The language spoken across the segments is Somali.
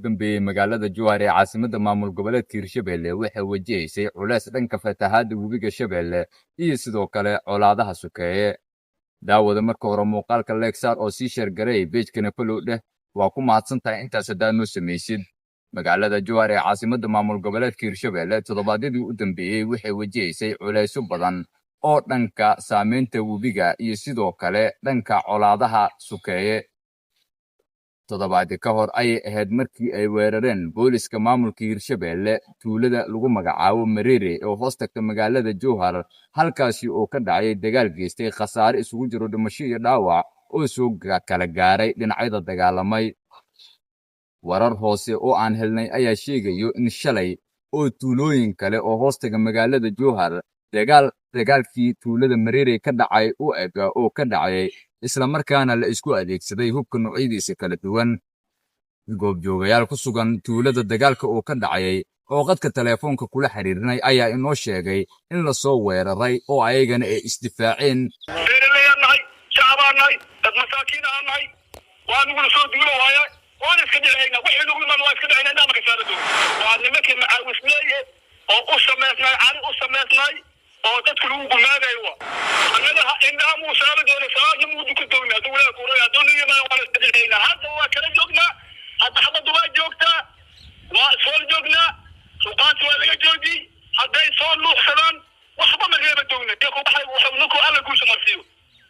Dambeeyey, magaalada Jowhar ee caasimadda maamul goboleedka Hirshabelle waxay wajahaysay culays dhanka fatahaadda webiga Shabeelle iyo sidoo kale colaadaha sokeeye. Daawada, marka hore muuqaalka like saar oo sii share garay, page-kana follow dheh. Waa ku mahadsan tahay intaas haddaad noo samaysid. Magaalada Jowhar ee caasimadda maamul goboleedka Hirshabelle toddobaadyadii u dambeeyey waxay wajahaysay culaysyo badan oo dhanka saameynta webiga iyo sidoo kale dhanka colaadaha sokeeye. Toddobaadii ka hor ayay ahayd markii ay weerareen booliska maamulka Hirshabelle tuulada lagu magacaabo Mareere oo hoos tagta magaalada Jowhar, halkaasi oo ka dhacay dagaal geystay khasaare isugu jiro dhimasho iyo dhaawac oo soo kala gaaray dhinacyada dagaalamay. Warar hoose oo aan helnay ayaa sheegayo in shalay oo tuulooyin kale oo hoostaga magaalada Jowhar dagaal dagaalkii tuulada Mareere ka dhacay u eg oo ka dhacay, islamarkaana la isku adeegsaday hubka noocyadiisa kala duwan. Goobjoogayaal ku sugan tuulada dagaalka oo ka dhacayay oo qadka teleefoonka kula xiriirnay ayaa inoo sheegay in lasoo weeraray oo ayagana ay isdifaaceen. Beeraleyaan nahay, shacabaan nahay, dad masaakiin aan nahay. Waa nagula soo duulo waaya, waan iska dhicayna. Wixii nagu imaan waa iska dhicayna. Indhaha ka saara doon. Waa nimankii macaawisleeye oo u samaysnay, cari u samaysnay oo dadka lagu gumaadayo. Wa annaga indhaha muu saari doona, salaadna muu dukan doona. Hadduu walaal kuuray, hadduu nu yimaado, waan iska dhicaynaa. Hadda waa kala joognaa, hadda xabaddu waa joogtaa, waa soo joognaa, suuqaanti waa laga joojiyey. Hadday soo nuuxsadaan, waxba ma reeba doona. Waxay ninku Alla guusha marsiiyo.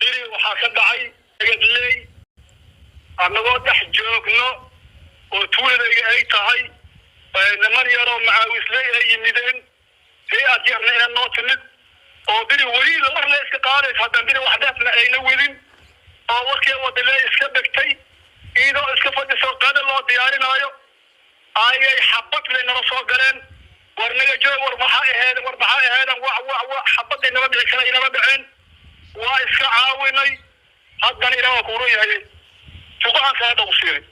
Beri waxaa ka dhacay Egadley, annagoo dhex joogno oo tuuladayga ay tahay, niman yaroo macaawisley ay yimideen, hay-ad yarna ina noo timid oo beri weli war la iska qaadayso. Haddaan beri wax dheefna ayna wedin oo warkii wadale iska dhegtay, iyadoo iska fadhiso, qada loo diyaarinaayo, ayay xabad lay nala soo galeen. War naga joog, war maxaa aheeden, war maxaa aheeden? Wa wa wa xabaday nala dhici kara, inala dhaceen. Waa iska caawinay. Haddana Ilaah waa kuuro yahay, fuqahan kaa dhowsiiray.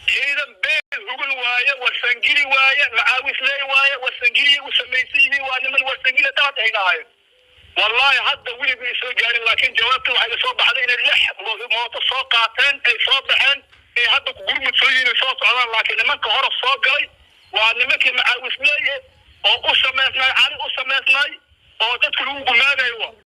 Ciidan beel hugun waaye, Warsangili waaye, macaawisley waaye, Warsangiliya u samaysan yihiin. Waa niman Warsangili daad ay dhahayen. Wallaahi hadda weli bay soo gaarin, laakiin jawaabta waxay soo baxday inay lix mooto soo qaateen, ay soo baxeen, ay hadda gurmud soo yihiin, soo socdaan. Laakiin nimanka hore soo galay waa nimankii macaawisleeye oo u samaysnay, cari u samaysnay oo dadka lagu gumaadayo.